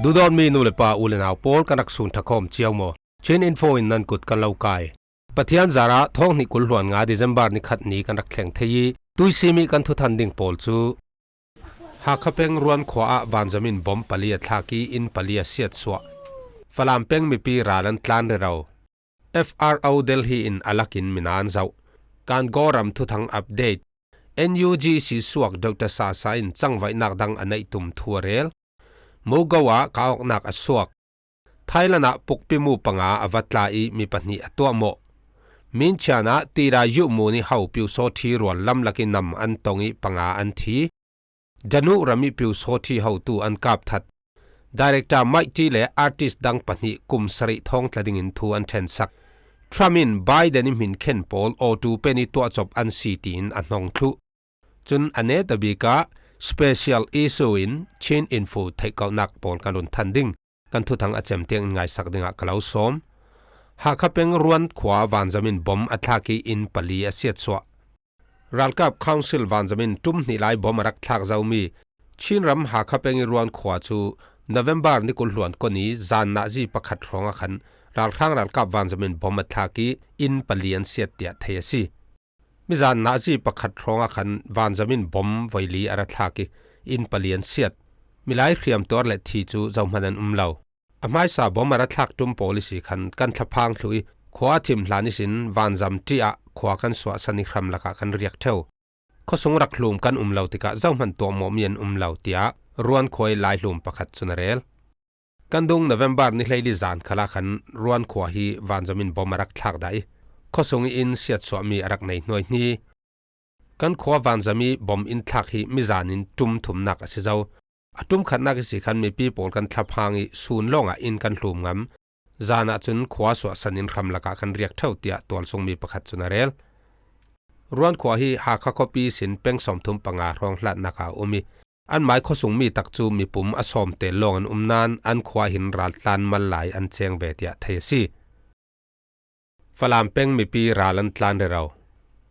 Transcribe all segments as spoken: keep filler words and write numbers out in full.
Duhdawtmi nu le pa, u le nau pawl, kan rak sun ṭha khawm cio maw? Chin Info in nan kut kan lo kai. Pathian zarah thawng hnih kul hluan nga December ni khat ni kan rak thleng thei i, tuisimi kan thuthan ding pawl cu Hakha peng Ruan khua ah vanzam in bom pali a thlak i inn pali a siatsuah. Falam peng mipi ral an tlan rero. F R O Delhi in a lakin mina an zoh. Kangaw ram thuthang update. N U G C suak Doctor Sasa in cangvaihnak dang a neih tum thu a rel. Mogo ah kah awknak a suak. Thailand ah pukpi mu panga a va tla i mi pahnih a tuahmawh. Minchian ah Tira Yuh mu nih ho Piusawthi rual lamlak i nam an tong i panga an thi. Danu ram i Piusawthi hotu an kap that. Director Mike T le artist dang pahnih kum sarih thawng tla dingin thu an ṭhensak. Trump in Biden i hmin khen pawl awtu pen i tuahcop an si tiin a hnong thluh. Cun a netabik ah special issue in Chin Info theihkauhnak pawl kan run than ding. Kan thuthang a cem tiang in ngaisak dingah ka lo sawm. Hakha peng Ruan khua vanzam in bom a thlak i inn pali a siatsuah. Ralkap Council vanzam in ṭum hnih lai bom a rak thlak zomi Chin ram Hakha peng i Ruan khua cu November ni kul hluan kua ni zan nazi pakhat hrawng ah khan ralhrang ralkap vanzam in bom a thlak i inn pali an siat tiah thei a si. Mizan nazi pakhat hrawng ah khan vanzam in bom voi li a ra thlak i inn pali an siat. Milai hriamtuar le thi cu zohman an um lo. A hmaisa bom a ra thlak ṭum pawl ihsi khan kan thlaphang thluh i khua a thim hlan ihsin vanzam ṭih ah khua kan suahsan i hram lakah kan riak ṭheu. Khuasung rak hlum kan um lo tikah zohman tuahmawhmi an um lo, tiah Ruan khua i laihlum pakhat cun a rel. Kan dung November ni hleili zan khalah khan Ruan khua hi vanzam in bom a rak thlak dah i khuasung i inn siatsuahmi a rak nei hnuaihni. Kan khua vanzam i bom in thlak hi mizan in ṭum thumnak a si zo. A ṭum khatnak ihsi khan mipi pawl kan thlaphang i sun lawngah inn kan hlum ngam. Zan ah cun khua suahsan in hram lakah kan riak ṭheu, tiah tualsungmi pakhat cun a rel. Ruan khua hi Hakha khuapi sin peng sawmthum panga hrawng hlatnak ah a um i, anmai khuasungmi tak cu mipum a sawm tel lawng an um nain an khua hin raltlan mal lai an ceng ve, tiah thei a si. Falam peng mipi ral an tlan rero.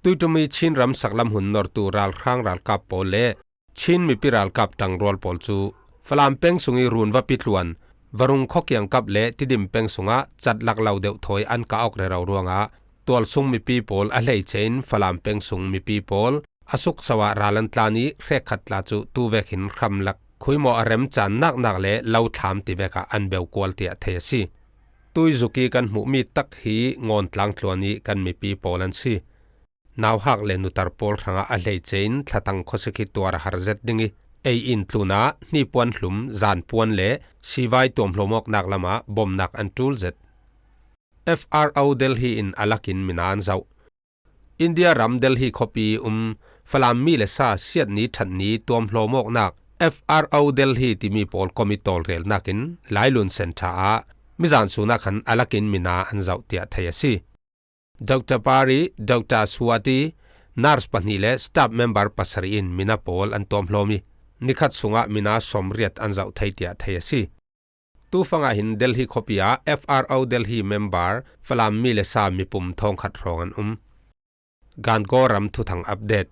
Tuiṭum i Chin ram saklam hun nortu ralhrang ralkap pawl le Chin mipi ralkap ṭangrual pawl cu Falam peng sung i run va pitluan, Varung khuakiang kap le Tidim peng sungah catlak lo deuh thawi an kah awk rero ruangah tualsung mipi pawl a hleice in Falam peng sung mipi pawl a sukso ah ral an tlan i hrekkhat tla cu tuvek hin hramlak khuimawh a rem caan naknak le lo thlam tivek ah an beu kual, tiah thei a si. Tuizuk i kan hmuhmi tak hi Ngawn tlang tluan i kan mipi pawl an si. Nauhak le nutar pawl hrangah a hleice in thlatang khuasik hi tuar a har zet ding i, ei in tlunah hnipuan hlum, zanpuan le sivai tuamhlawm awknak lamah bomnak an ṭul zet. F R O Delhi in a lakin mina an zoh. India ram Delhi khuapi um Falam mi le sa siat ni ṭhat ni tuamhlawm awknak F R O Delhi timi pawl kom i tawlrelnak in Lailun Centre ah mizan sun ah khan a lakin mina an zoh, tiah thei a si. Doctor Pari, Doctor Suwati, nurse pahnih le staff member pasarih in mina pawl an tuamhlawm i, nikhat sungah mina sawmriat an zoh thei, tiah thei a si. Tufang ah hin Delhi khuapi ah F R O Delhi member Falam mi le sa mipum thawngkhat hrawng an um. Gangaw ram thuthang update.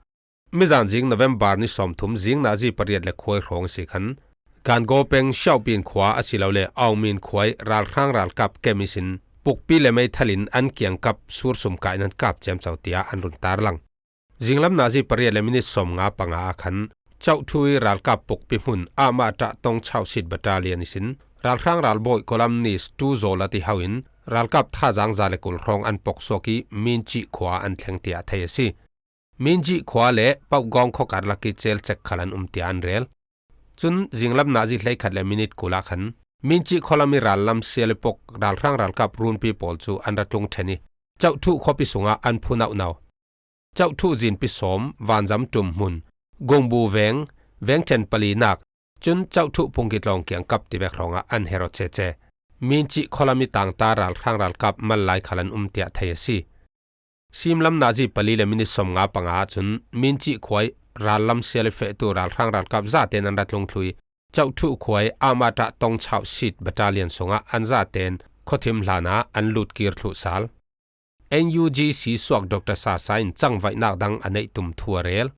Mizan zing November ni sawmthum zing nazi pariat le khuai hrawng si khan Gangaw peng Siaupin khua asilole Aungmin khua i ralhrang ralkap kem ihsin pukpi le meithal in an kiangkap sursum kah in an kap ciamco, tiah an run tarlang. Zinglam nazi pariat le minit sawmnga panga ah khan Chauhthu i ralkap pukpi hmun Ahmata Tongchau Sit Battalion ihsin ralhrang ralbawi Columnist Tu Zawla ti ho in ralkap thazaang za le kul hrawng an poksuak i Minci khua an thleng, tiah thei a si. Minci khua le Paugawng khuakarlak i cel cek khal an um, tiah an rel. Cun zinglam nazi hleikhat le minit kul ah khan Minci khualam i rallam sial i pok ralhrang ralkap runpi pawl cu an ra tlung ṭhen i Chauhthu khuapi sungah an phun auhno. Chauhthu zinpi sawm, vanzam ṭum hmun, Gungbu veng, veng ṭhen palinak, cun Chauhthu phungki tlawng kiangkap tivek hrawngah an herh aw cece. Minci khualam i tangta ralhrang ralkap mal lai khal an um, tiah thei a si. Simlam nazi pali le minit sawmnga panga ahcun Minci khua i rallam sial i fehtu ralhrang ralkap zaten an ra tlung thluh i Chauhthu khua i Ahmata Tongchau Sit Battalion sungah an zaten khuathim hlanah an lutkir thluh sal. N U G C suak Doctor Sasa in cangvaihnak dang a neih tum thu a rel.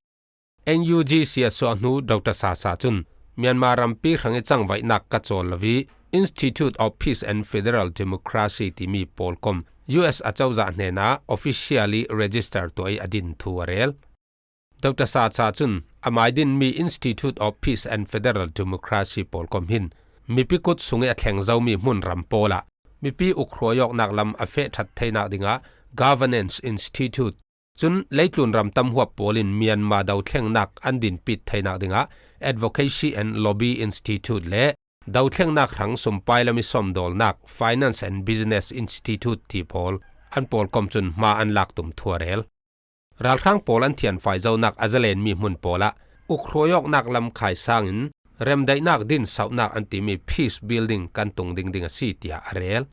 N U G C a suah hnu Doctor Sasa cun Myanmar rampi hrang i changvaihnak ka cawl lo i Institute of Peace and Federal Democracy timi pawlkom U S acozah hnenah officially register tuah i a din thu a rel. Doctor Sa Sa cun amai dinmi Institute of Peace and Federal Democracy pawlkom hin mipi kut sung i a thleng zomi hmun ram pawlah mipi uk hruaiawknak lam a feh ṭhat theinak dingah Governance Institute, cun leitlun ram tam huap pawl in Myanmar dothlengnak an dinpit theinak dingah Advocacy and Lobby Institute le dothlengnak hrang sumpai lam i sawmdawlnak Finance and Business Institute ti pawl an pawlkom cun hma an lak tum thu a rel. Ralhrang pawl an thianfai zonak a zalenmi hmun pawlah uk hruaiawknak lam khai sangin remdaihnak din sauhnak an timi peace building kan tung ding ding a si, tiah a rel.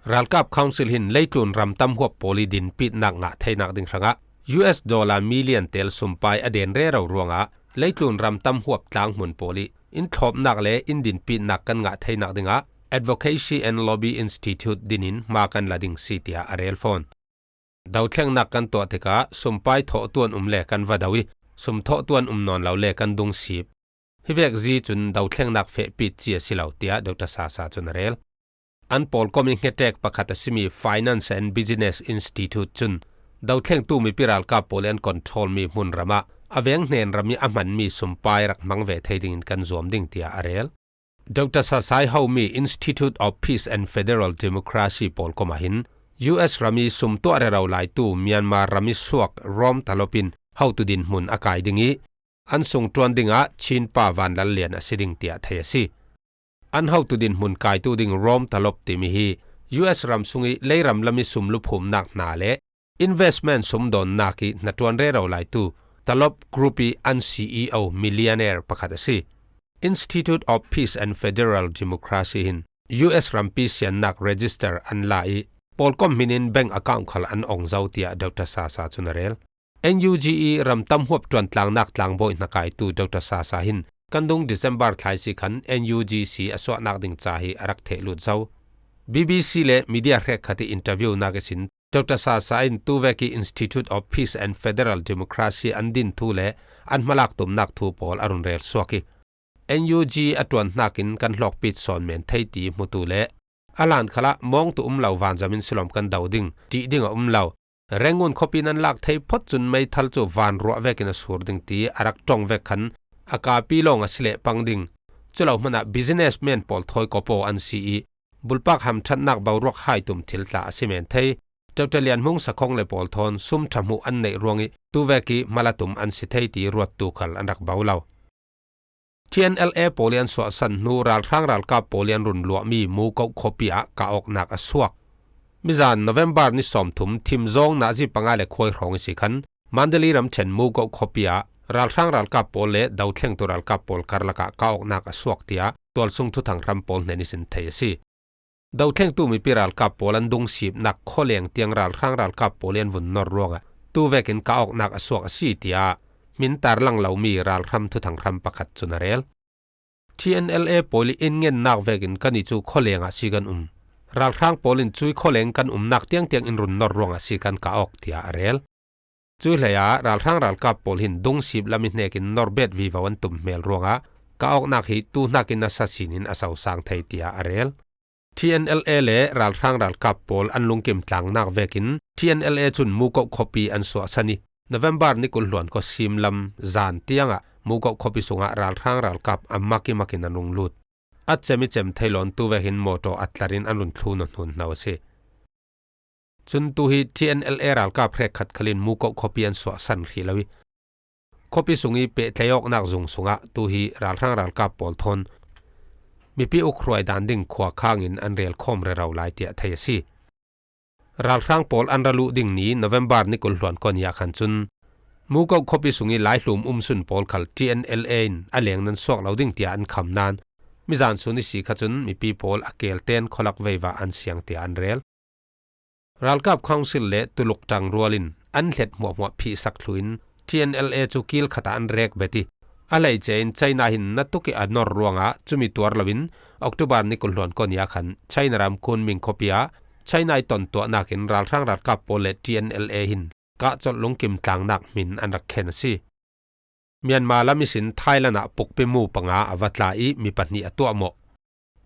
Ralkap Council hin leitlun ram tam huap pawl i dinpitnak ngah theinak ding hrangah U S dollar million tel sumpai a den rero ruangah leitlun ram tam huap tlang hmun pawl i in thlawpnak le in dinpitnak kan ngah theinak dingah Advocacy and Lobby Institute dinin hma kan la ding si, tiah a rel fawn. Dothlengnak kan tuah tikah sumpai thawhtuan um le kan va do i sum thawhtuan um nawn lo le kan dungsip. Hi vek zi cun dothlengnak fehpit ci a si lo, tiah Doctor Sa Sa cun a rel. An pawlkom i hngetek pakhat a simi Finance and Business Institute cun dothlengtu mipi ralkap pawl i an control mi hmun ramah a veng hnen ram i a hmanmi sumpai rak hmang ve thei dingin kan zuam ding, tiah a rel. Doctor Sa Sa i homi Institute of Peace and Federal Democracy pawlkom ah hin U S ram i sum tuah rero laitu Myanmar ram i suak Rom Talop in hotu dinhmun a kai ding i an sungṭuan dingah Chin pa Van Lal Lian a si ding, tiah thei a si. An hotu dinhmun kaitu ding Rom Talop timi hi U S ram sung i leiram lam i sum luphumnak hna le investment sumdawnnak i hnaṭuan rero laitu Talop Group i an C E O millionaire pakhat a si. Institute of Peace and Federal Democracy hin U S rampi siannak register an la i pawlkom hminin bank account khal an ong zo, tiah Doctor Sa Sa cun a rel. N U G i ram tam huap ṭuantlangnak tlangbawi hnakaitu Doctor Sa Sa hin kan dung December thlai si khan N U G C a suahnak ding ca hi a rak theh lut zo. B B C le media hrekkhat i interview nak ihsin Doctor Sa Sa in tuvek i Institute of Peace and Federal Democracy an din thu le an hmalak tumnak thu pawl a run rel suak i, N U G a ṭuan hnakin kan hlawkpit sawn men thei ti hmutu le a hlan khalah mawngtu um lo vanzam in silawm kan do ding, ṭih ding a um lo. Rangoon khuapi nan lak thei phawt cun meithal cu van ruah vekin a sur ding ti a rak ṭong vek khan a kapi lawng a si leh pang ding. Culo hmanah businessman pawl thawi kawpaw an si i bulpak hamṭhatnak boruak hai tum thil tla a si men thei. Doctor Lian Hmung sakhong le pawl thawn sum ṭha hmuh an neih ruang i tuvek i hmalatum an si thei ti ruattu khal an rak bo lo. T N L A pawl i an suahsan hnu ralhrang ralkap pawl i an run luahmi Mukoh khuapi ah kah awknak a suak. Mizan November ni sawmthum thim zawng nazi panga le khuai hrawng i si khan Mandalay ramṭhen Mukoh khuapi ah ralhrang ralkap pawl le dothlengtu ralkap pawl karlak ah kah awknak a suak tiah tualsung thuthang hram pawl hnen ihsin thei a si. Dothlengtu mipi ralkap pawl an dungsipnak khualeng tiang ralhrang ralkap pawl i an vun nor ruangah tuvekin kah awknak a suak a si tiah hmin tarlang lomi ralhram thuthang hram pakhat cun a rel. T N L A pawl i in ngennak vekin kan i cu khualeng ah si kan um. Ralhrang pawl in cui khualeng kan umnak tiangtiang in run nor ruangah si kan kah awk tiah a rel. Cui hleiah ralhrang ralkap pawl hin dungsip lam i hnekin norbet vivo an tum hmel ruangah kah awknak hi tuhnakin nasa sinin a sosang thei tiah a rel. T N L A le ralhrang ralkap pawl an lungkim tlangnak vekin T N L A cun Mukoh khuapi an suahsan i November ni kul hluan kua sim lam zan tiangah Mukoh khuapi sungah ralhrang ralkap a mak i makin an rung lut. A cem i cem thei loin tuvekin mawtaw a tlarin an run thlu nawn hno a si. Cun tu hi T N L A ralkap hrekkhat khalin Mukoh khuapi an suahsan hrih lo i khuapi sung i pehtlaih awknak zung sungah tu hi ralhrang ralkap pawl thawn mipi uk hruai dan ding khua khangin an rel khawm rero lai tiah thei a si. Ralhrang pawl an ra luh ding ni November ni kul hluan kua ni ah khan cun Mukoh khuapi sung i laihlum umsun pawl khal T N L A in a leng nan suak lo ding tiah an kham nain mizan sun i si kha cun mipi pawl a kelten khualak veivah an siang tiah an rel. Ralkap Council le Tuluk ṭangrual in an hlet hmuahhmuah phihsak thluin T N L A cu kil khatah an rek bet i a hleice in China hin natuk i a nor ruangah cumi tuar loin October ni kul hluan kua ni ah khan China ram Kunming khuapi ah China i tontuahnak in ralhrang ralkap pawl le T N L A hin kahcolh lungkim tlangnak hmin an rak khen a si. Myanmar lam ihsin Thailand ah pukpi mu panga a va tla i mi pahnih a tuahmawh.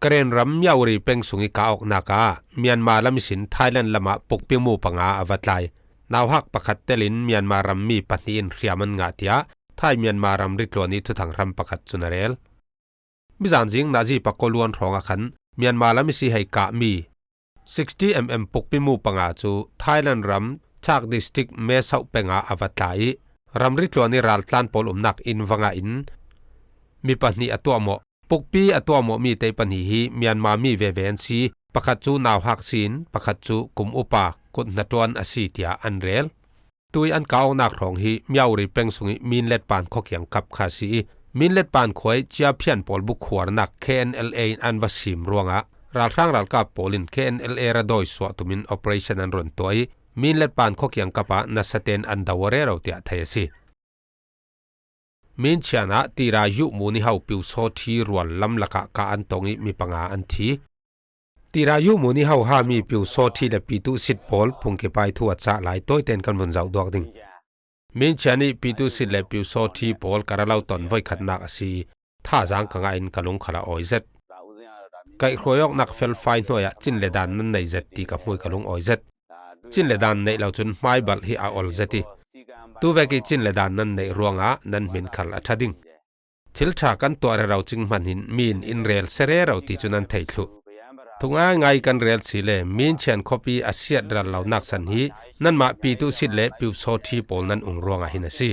Karen ram Myawaddy peng sung i kah awknak ah Myanmar lam ihsin Thailand lamah pukpi mu panga a va tlai. Nauhak pakhat telin Myanmar ram mi pahnih in hriam an ngah tiah Thai Myanmar ram ritluan i thuthang hram pakhat cun a rel. Mizan zing nazi pakua luan hrawng ah khan Myanmar lam ihsi hei kahmi sixty mm pukpi mu panga cu Thailand ram Chak District Mae Sot peng ah a va tla i ram ritluan i raltlan pawl umnak inn vanga in mi pahnih a tuahmawh. Pukpi a tuahmawh mi te pahnih hi Myanmar mi veve an si, pakhat cu nauhak si in pakhat cu kum upa kut hnaṭuan a si tiah an rel. Tui an kah awknak hrawng hi Myawaddy peng sung i Minletpan khuakiang kap kha a si i, Minletpan khua i Ciaphian pawl bukhuarnak K N L A in an va sim ruangah ralhrang ralkap pawl in K N L A radawi suah tumin operation an run tuah i, Minletpan khuakiang kap ah nasaten an do aw rero tiah thei a si. Minchian ah Tira Yuh Muni ho Piu Saw Thi rual lam lakah kah an tong i mi panga an thi. Tira Yuh Muni ho hami Piu Saw Thi le Pitu Sit pawl phungkipai thu a cah lai tawiten kan vun zoh duak ding. Minchian i Pitu Sit le Piu Saw Thi pawl ka ra lo ton voikhatnak a si i, thazaang ka ngah in ka lung khal a awi zet. Kaihhruai awknak felfai hnuai ah cin le dan nan nei zet ti ka hmuh i ka lung awi zet. Cin le dan neih lo cun hmaibalh hi a ol zet i, tuvek i cin le dan nan neih ruangah nan hmin khal a ṭha ding. Thil ṭha kan tuah rero cing hmanh hin mi in in rel sia rero ti cu nan thei thluh. Thu ngaingai kan rel si le Minchian khuapi a siat ral lonak san hi nanmah Pitu Sit le Piu Saw Thi pawl nan ung ruangah hin a si.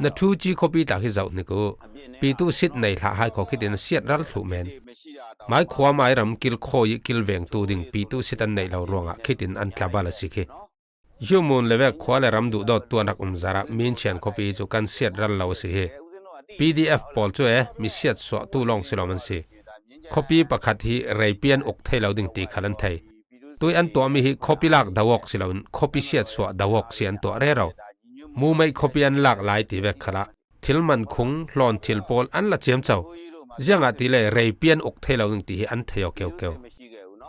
Na thu ci khuapi tlak hi zoh hnik uh. Pitu Sit nei hlah hai khaw khitin a siat ral thluh men. Mai khua mai ram kilkhawi i kilvengtu ding Pitu Sit an neih lo ruangah khitin an tlabal a si khi. Yuh Mun le vek khua le ram duhdawttu an rak um zarah Minchian khuapi cu kan siat ral lo a si hi. P D F pawl cu e mi siatsuahtu lawng si lo man si. Khuapi pakhat hi reipi an uk thei lo ding ti khal an thei. Tui an tuahmi hi khuapi lak do awk si loin khuapi siatsuah do awk si an tuah rero. Mumeih khuapi an lak lai ti vek khalah thil man khung, hlawn thil pawl an la ciamco. Ziangahtile reipi an uk thei lo ding ti hi an thei aw keukeu.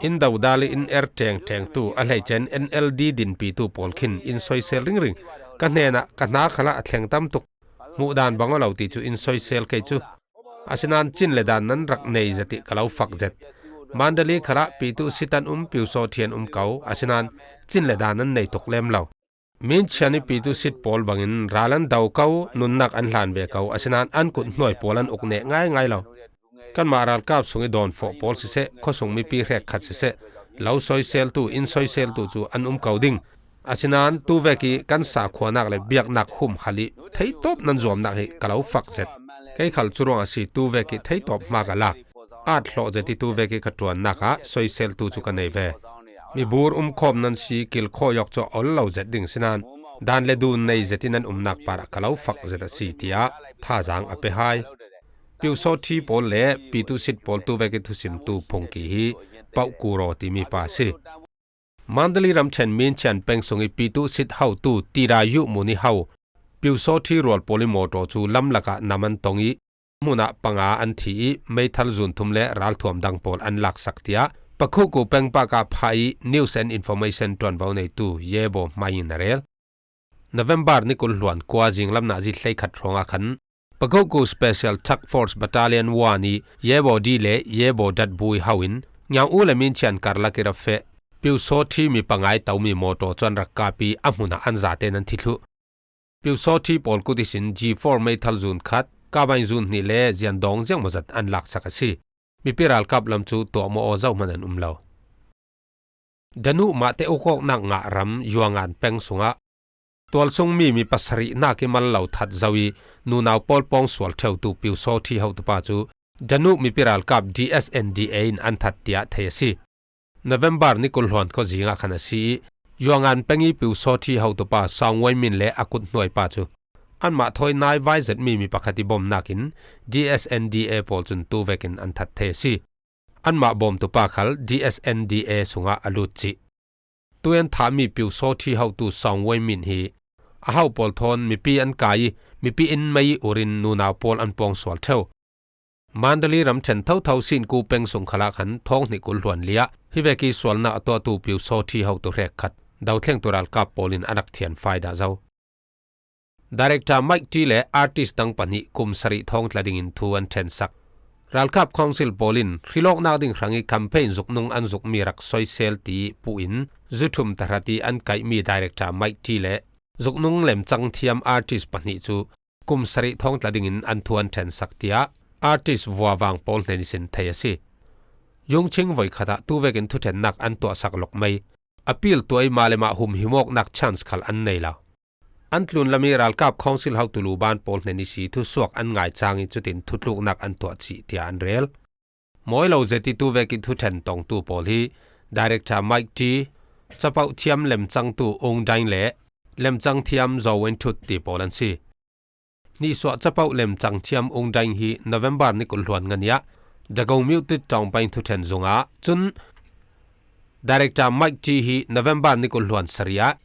In dodal i in er ṭengṭengtu a hleice in N L D dinpitu pawl khin in soisel ringring. Ka hnenah ka hna khalah a thleng tam tuk. Hmuh dan bang aw lo ti cu in soisel kei cu. Asinain cin le dan nan rak nei zet i ka lo fak zet. Mandalay khalah Pitu Sit an um, Piu Saw Thi an um ko, asinain cin le dan nan nei tuk lem lo. Minchian i Pitu Sit pawl bangin ral an do ko, nunnak an hlan ve ko, asinain an kut hnuai pawl an uk neh ngaingai lo. Kanmah ralkap sung i dawnfawh pawl siseh, khuasung mipi hrekkhat siseh, lo soiseltu, in soiseltu cu an um ko ding. Asinain tuvek i kan sakhuanak le biaknak humkhal i theitawp nan zuamnak hi ka lo fak zet. Kei khal cu ruang a si tuvek i theitawp hma ka lak. At hlawh zet i tuvek i ka ṭuannak ah soiseltu cu ka nei ve. Mibur umkhawm nan si kilkhawi awk cu a ol lo zet ding sinain dan le dun nei zet i nan umnak parah ka lo fak zet a si, tiah thazaang a pe hai. Piu Saw Thi pawl le Pitu Sit pawl tuvek i thusimtu phungki hi Pauh Kuro timi pa a si. Mandalay ramṭhen Minchian peng sung i Pitu Sit hotu Tira Yuh Muni ho Piu Saw Thi rual pawl i mawṭaw cu lam lakah nam an tong i hmun ah panga an thi i meithal zun thum le ralthuam dang pawl an laksak, tiah Pakhuku peng park ah phah i News and Information ṭuanvo neitu Yebo hmai in a rel. November ni kul hluan kua zinglam nazi hleikhat hrawngah khan Pakhuku Special Task Force Battalion one i Yebo D le Yebo Datbui ho in Ngiang U le Minchian karlak i rak feh Piu Saw Thi mi pangai tomi mawṭaw cu an rak kap i a hmun ah an zaten an thi thluh. Piu Saw Thi pawl kut ihsin G four meithal zun khat, carbine zun hnih le ziandawng ziangmawzat an laksak a si. Mipi ralkap lam cu tuahmawh aw zohman an um lo. Danu mahte ukawknak ngah ram Yuangan peng sungah tualsungmi mi pasarih hnak i mal lo that zo i nunau pawl pawngsual ṭheutu Piu Saw Thi hotupa cu Danu mipi ralkap D S N D A in an that tiah thei a si. November ni kul hluan khuazing ah khan a si i Yuangan peng i Piu Saw Thi hotupa Saung Wai Min le a kut hnuaipa cu anmah thawi nai vai zetmi mi pakhat i bawmnak in D S N D A pawl cun tuvek in an that thei a si. Anmah bawmtupa khal D S N D A sungah a lut cih. Tui an thahmi Piu Saw Thi hotu Saung Wai Min hi a ho pawl thawn mipi an kai i mipi in mei i ur in nunau pawl an pawngsual ṭheu. Mandalay ramṭhen thotho Sinko peng sung khalah khan thawng hnih kul hluan li ah hi vek i sualnak a tuahtu Piu Saw Thi hotu hrekkhat dothlengtu ralkap pawl in a rak thian fai dah zo. Director Mike T le artist dang pahnih kum sarih thawng tla dingin thu an ṭhensak. Ralkap Council pawl in hrilawknak ding hrangih campaign zuknung an zukmi rak soisel ti puin zu thum tahrat ih an kaihmi Director Mike T le zuknung lemcang thiam artist pahnih cu kum sarih thawng tla dingin an thu an ṭhensak, tiah artist vuavang pawl hnen ihsin thei a si. Yungching voikhat ah tu vekin thuṭhennak an tuahsak lawk mai. Appeal tuah ih mah le mah humhimawknak chance khal an nei lo. An tlun lam ih ralkap Council hotu luban pawl hnen ihsi thusuak an ngai cang ih cutin thutluknak an tuah cih, tiah an rel. Mawi lo zet ih tu vekih thuṭhen tongtu pawl hi Director Mike T, capoh thiam lemcangtu Ung Daing le lemcang thiam Zo Wen Thut ti pawl an si. Nihsuah capoh lemcang thiam Ung Daing hi November ni kul hluan nga ni ah Dagong Myote ṭawngpain thuṭhen zung ah cun Director Mike T hi November ni kul hluan sarih ah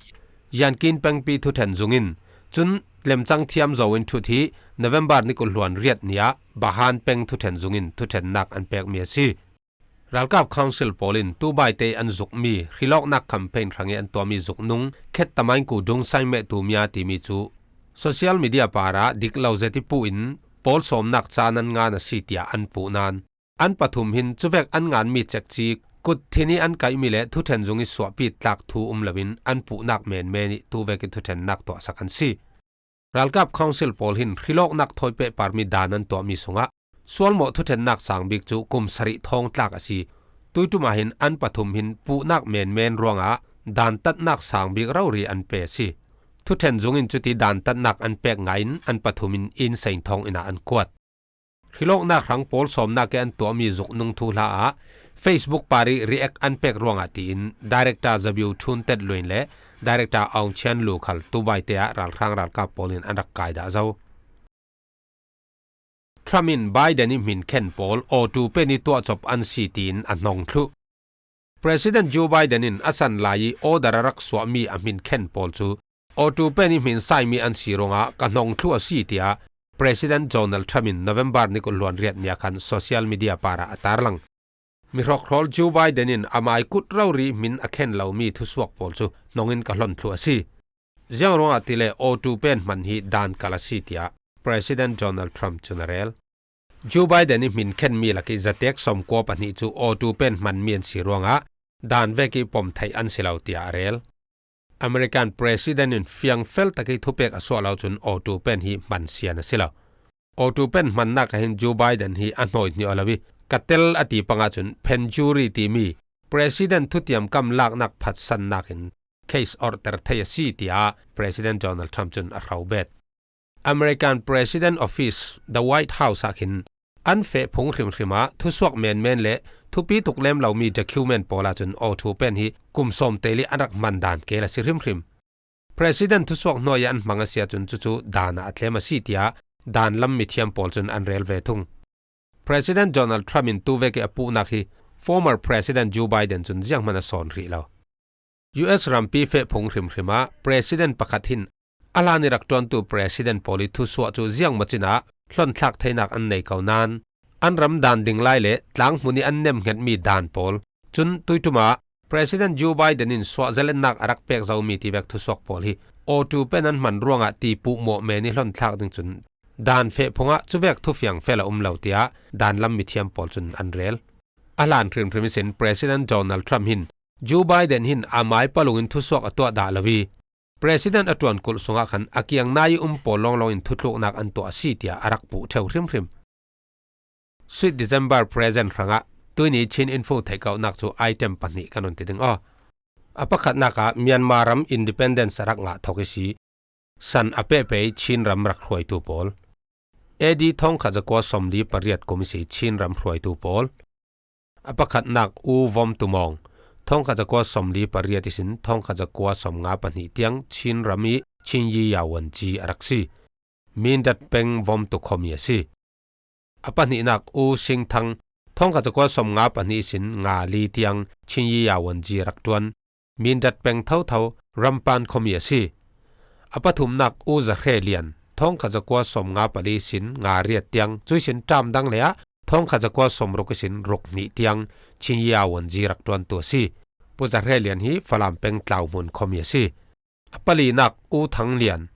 Yankin pengpi thuṭhen zung in cun lemcang thiam Zo Wen Thut hi November ni kul hluan riat ni ah Bahan peng thuṭhen zung in thuṭhennak an pekmi a si. Ralkap Council pawl in tubaite an zukmi hrilawknak campaign hrangih an tuahmi zuknung khet tamaingku Dung Saimeh Tumia timi cu social media parah dik lo zet ih puh in pawl sawmnak caan an ngan a si tiah an puh nain an pathum hin cuvek an nganmi cekci kut thin ih an kaihmi le thuṭhen zung ih suahpi tlak thu um loin an puhnak menmen ih tu vekih thuṭhennak tuahsak an si. Ralkap Council pawl hin hrilawknak thawi pehparmi dan an tuahmi sungah sualmawh thuṭhennak sang bik cu kum sarih thawng tlak a si. Tuiṭum ah hin an pathum hin puhnak menmen ruangah dantatnak sang bik rori an pe a si. Thuṭhen zung in cuti dantatnak an pek ngaiin an pathum in inn seing thawng inn ah an kuat. Hrilawknak hrang pawl sawmnak ih an tuahmi zuknung thuhla ah Facebook par ih react an pek ruangah tiin Director Zabiu Thun Tet Luin le Director Aung Chian Lu khal tubaite ah ralhrang ralkap pawl in an rak kai dah zo. Trump in Biden ih hminkhen pawl awtu pen ih tuahcop an si tiin a hnong thluh. President Joe Biden in a san lai ih order a rak suahmi a hminkhen pawl cu awtu pen ih hminsaimi an si ruangah ka hnong thluh a si, tiah President Donald Trump in November ni kul hluan riat ni ah khan social media parah a tarlang. Mi hrawkhrawl Joe Biden in amai kut rori hmin a khen lomi thusuak pawl cu hnongin ka hlon thluh a si. Ziang ruangah tile awtu pen hman hi dan kal a si, tiah President Donald Trump cun a rel. Joe Biden ih hminkhenmi lakih zatek sawmkua pahnih cu awtu pen hmanmi an si ruangah dan vekih pom theih an si lo, tiah a rel. American President in fiangfel takih thupek a suah lo cun awtu pen hi hman sian a si lo. Awtu pen hmannak ah hin Joe Biden hi a hnawi hnih aw lo ih ka tel a ti pangah cun phenjuri timi President thutiamkam laknak phatsannak in case order thei a si, tiah President Donald Trump cun a hro bet. American President Office, The White House ah khin an feh phung hrimhrim ah thusuak menmen le thupi tuk lem lomi document pawl ahcun awtu pen hi kum sawm tel ih an rak hman dan kel a si hrimhrim. President thusuak hnuai ah an hmang a si ahcun cucu dan ah a tlem a si, tiah dan lam mithiam pawl cun an rel ve thung. President Donald Trump in tu vekih a puhnak hi former President Joe Biden cun zianghman a sawn rih lo. U S rampi feh phung hrimhrim ah President pakhat hin a hlan ih rak ṭuantu President pawl ih thusuah cu ziangmaw cin ah hlonthlak theinak an nei ko nain an ram dan ding lai le tlanghmun ih an nemhngetmi dan pawl cun tuiṭum ah President Joe Biden in suahzalennak a rak pek zomi tivek thusuak pawl hi awtu pen an hman ruangah tipuh mawh men ih hlonthlak ding cun dan feh phungah cuvek thufiang fel a um lo, tiah dan lam mithiam pawl cun an rel. A hlan hrimhrim ihsin President Donald Trump hin Joe Biden hin amai palung in thusuak a tuah dah lo ih President a ṭuankulh sungah khan a kiang nai ih um pawl lawnglawng in thutluknak an tuah a si, tiah a rak puh ṭheu hrimhrim. Sweet December present hrangah tuihni Chin Info theihkauhnak cu item pahnih kan run ti ding aw. A pakhatnak ah Myanmar ram independence a rak ngah thawk ihsi san a pehpei Chin ram rak hruaitu pawl. A D thawngkhat zakua sawmli pariat kum ihsi Chin ram hruaitu pawl. A pakhatnak U Vom Tumawng, thawngkhat zakua sawmli pariat ihsin thawngkhat zakua sawmnga pahnih tiang Chin ram ih Chin Yi Yawan Ji a rak si. Mindat peng Vom Tu khuami a si. A pahnihnak U Sing Thang, thawngkhat zakua sawmnga pahnih ihsin nga li tiang Chin Yi Yawan Ji a rak ṭuan. Mindat peng thotho Rampan khuami a si. A pathumnak U Za Hre Lian, thawngkhat zakua sawmnga pali ihsin nga riat tiang, cuihsin ṭam dang le ah thawngkhat zakua sawmruk ihsin ruk hnih tiang Chin Yi Yawan Ji rak ṭuantu a si. Pu Za Hre Lian hi Falam peng Tlauhmun khuami a si. A palinak U Thang Lian,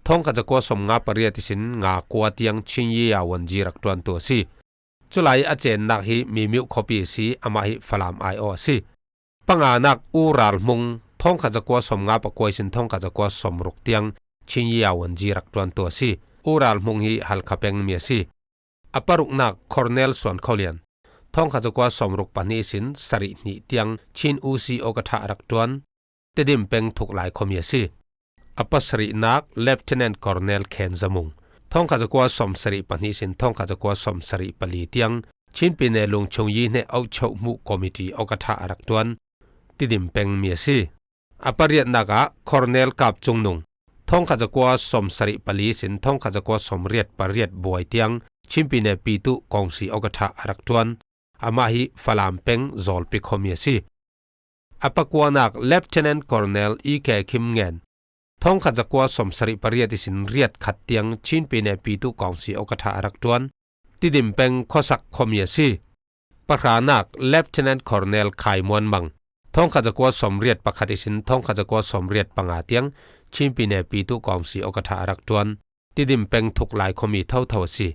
Thawngkhat zakua sawmnga pariat ihsin nga kua tiang Chin Yi Yawanji rak ṭuantu a si. Culai a cennak hi Mimiu khuapi a si, amah hi Falam aiawh a si. Panganak U Ral Hmung, thawngkhat zakua sawmnga pakua ihsin thawngkhat zakua sawmruk tiang Chin Yi Yawanji rak ṭuantu a si. U Ral Hmung hi Halkha peng mi a si. A paruknak Colonel Suan Kho Lian, thawngkhat zakua sawmruk pahnih ihsin sarih hnih tiang Chin U C Okatha a rak ṭuan, Tidim peng Thuklai khuami a si. A pasarihnak Lieutenant Colonel Khen Za Mung, thawngkhat zakua sawmsarih pahnih ihsin thawngkhat zakua sawmsarih pali tiang Chin Pyine Lungchung Yi Hneh Auchauh Hmuh Committee Okatha a rak ṭuan, Tidim peng mi a si. A pariatnak ah Colonel Kap Cung Nung, thawngkhat zakua sawmsarih pali ihsin thawngkhat zakua sawmriat pariat buai tiang Chin Pyine Pitu Kawngsi Okatha a rak ṭuan, amah hi Falam peng Zawlpi khuami a si. A pakuanak Lieutenant Colonel E K Khim Ngen, thawngkhat zakua sawmsarih pariat ihsin riat khat tiang Chin Pyine Pitu Kawngsi Okatha a rak ṭuan, Tidim peng Khuasak khuami a si. Pahranak Lieutenant Colonel Khai Muan Mang, thawngkhat zakua sawmriat pakhat ihsin thawngkhat zakua sawmriat panga tiang Chin Pyine Pitu Kawngsi Okatha a rak ṭuan, Tidim peng Thuklai khuami thotho a si.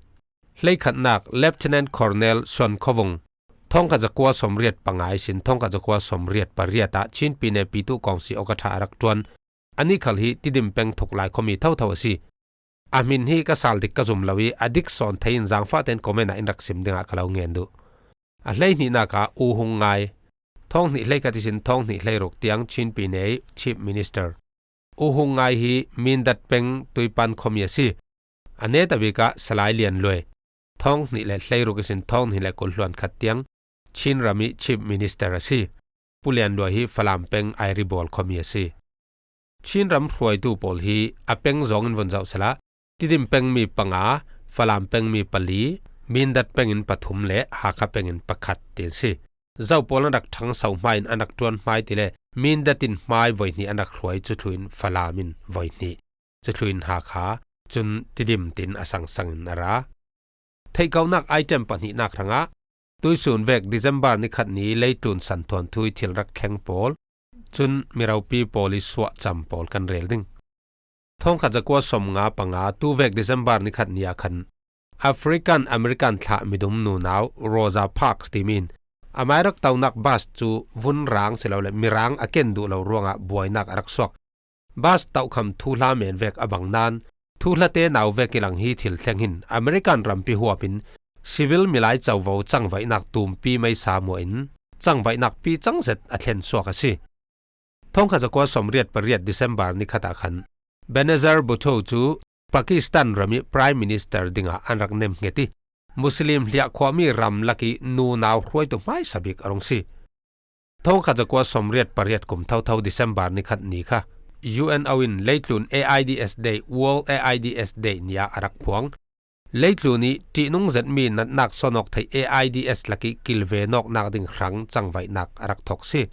Hleikhatnak Lieutenant Colonel Suan Kho Vung, thawngkhat zakua sawmriat panga ihsin thawngkhat zakua sawmriat pariat ah Chin Pyine Pitu Kawngsi Okatha a rak ṭuan, a nih khal hi Tidim peng Thuklai khuami thotho a si. A hmin hi ka sal dik ka zum lo i, a dik sawn thei in zangfah tein comment ah in rak sim dingah ka lo ngen duh. A hleihnihnak ah U Hung Ngai, thawng hnih hleikhat ihsin thawng hnih hleiruk tiang Chin Pyine Chief Minister. U Hung Ngai hi Mindat peng Tuipan khuami a si. A netabik ah Salai Lian Luai, thawng hnih le hleiruk ihsin thawng hnih le kul hluan khat tiang Chin ram i Chief Minister a si. Pu Lian Luai hi Falam peng Airibawl khuami a si. Chin ram hruaitu pawl hi a peng zawng in vun zoh sehla, Tidim peng mi panga, Falam peng mi pali, Mindat peng in pathum le Hakha peng in pakhat ti an si. Zo pawl an rak ṭhangso hmain an rak ṭuan hmai ti le, Mindat in hmai voi hnih an rak hruai, cuthluin Falam in voi hnih, cuthluin Hakha, cun Tidim tin a sangsang in a ra. Theihkohnak item pahnihnak hrangah tuihsun vek December ni khat ni leitlun santhuanthu i thil rak thleng pawl, cun miropi pawl i suahcam pawl kan rel ding. Thawngkhat zakua sawmnga panga tu vek December ni khat ni ah khan African American thlah midum nunau Rosa Parks timi in a mai rak tonak bus cu vun rang si lo le mirang a ken duh lo ruangah buainak a rak suak. Bus tohkham thuhla men vek a bang nain, thuhlate nau vek i lang hi thil thleng hin American rampi huap in civil milai covo cangvaihnak tumpi meisa muah in cangvaihnak pi cang zet a thlen suak a si. Thawngkhat zakua sawmriat pariat December ni khat ah khan Benazir Bhutto cu Pakistan ram i Prime Minister dingah an rak nemhnget i, Muslim hliah khuami ram lak i nunau hruaitu hmaisa bik a rung si. Thawngkhat zakua sawmriat pariat kum thotho December ni khat ni kha U N O in leitlun A I D S Day, World A I D S Day ni ah a rak phuang. Leitlun i ṭihnung zetmi natnak sawnawk theih A I D S lak i kilvenawknak ding hrang cangvaihnak a rak thawk si.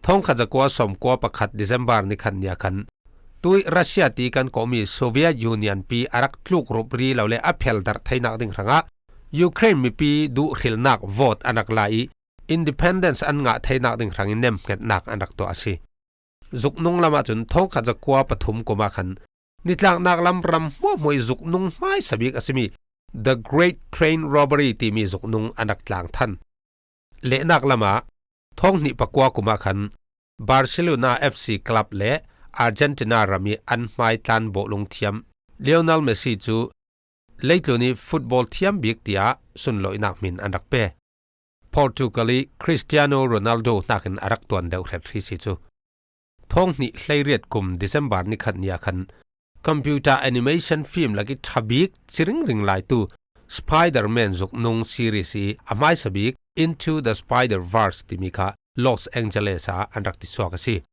Thawngkhat zakua sawmkua pakhat December ni khat ni ah khan tuih Russia ti kan kawhmi Soviet Union pi a rak tluk rup ri lo le a pheldarh theinak ding hrangah Ukraine mipi duhhrilnak vote an rak la i, independence an ngah theinak ding hrangin nemhngetnak an rak tuah a si. Zuknung lamah cun thawngkhat zakua pathum kum ah khan nitlaknak lam ram hmuahhmuah i zuknung hmaisa bik a simi The Great Train Robbery timi zuknung an rak tlang than. Lehnak lamah thawng hnih pakua kum ah khan Barcelona F C club le Argentina ram i an hmai tlan bawhlung thiam Lionel Messi cu leitlun i football thiam bik tiah sunlawihnak hmin an rak pe. Portugal i Cristiano Ronaldo hnakin a rak tuan deuh hret hri si cu. Thawng hnih hleiriat kum December ni khat ni ah khan computer animation film lak i ṭha bik ci ringring laitu Spider-Man zuknung series i a hmaisa bik Into the Spider-Verse timi kha Los Angeles ah an rak tisuak a si.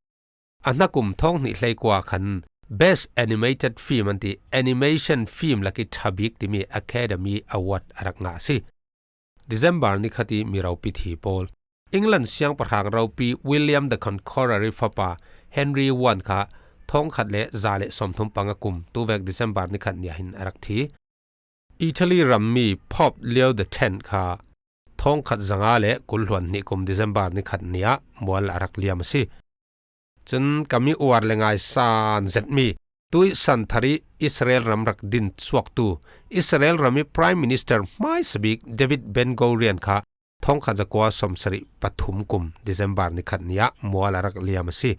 A hnakum thawng hnih hleikua khan Best Animated Film an ti animation film lak i ṭha bik timi Academy Award a rak ngah a si. December ni khat i miropi thi pawl. England siangpahrang ropi William the Conqueror i fapa Henry one kha thawngkhat le za le sawmthum panga kum tuvek December ni khat ni ah hin a rak thi. Italy rammi Pope Leo the Tenth kha thawngkhat zanga le kul hluan hnih kum December ni khat ni ah mual a rak liam a si. Cun ka mi uar le ngai san zetmi Tui san thar ih Israel ram rak din suaktu Israel ram ih Prime Minister hmaisabik David Ben Gurion kha thongkhat zakua sawmsarih pathum kum December ni khat ni-ah mual a rak liam a si.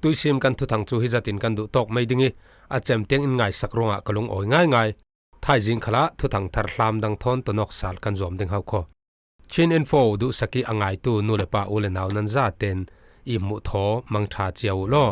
Tuisim kan thuthang cu hizatin kan duh tawk mai ding ih a cem tiang in ngaisak ruangah ka lungawi ngaingai. Thaizing khalah thuthang thar hlamdang thawn tonawk sal kan zuam ding hau khaw. Chin Info duhsak ih a ngaitu nu le pa u le nau nan zaten ih hmuh thaw mangṭha cia uh law.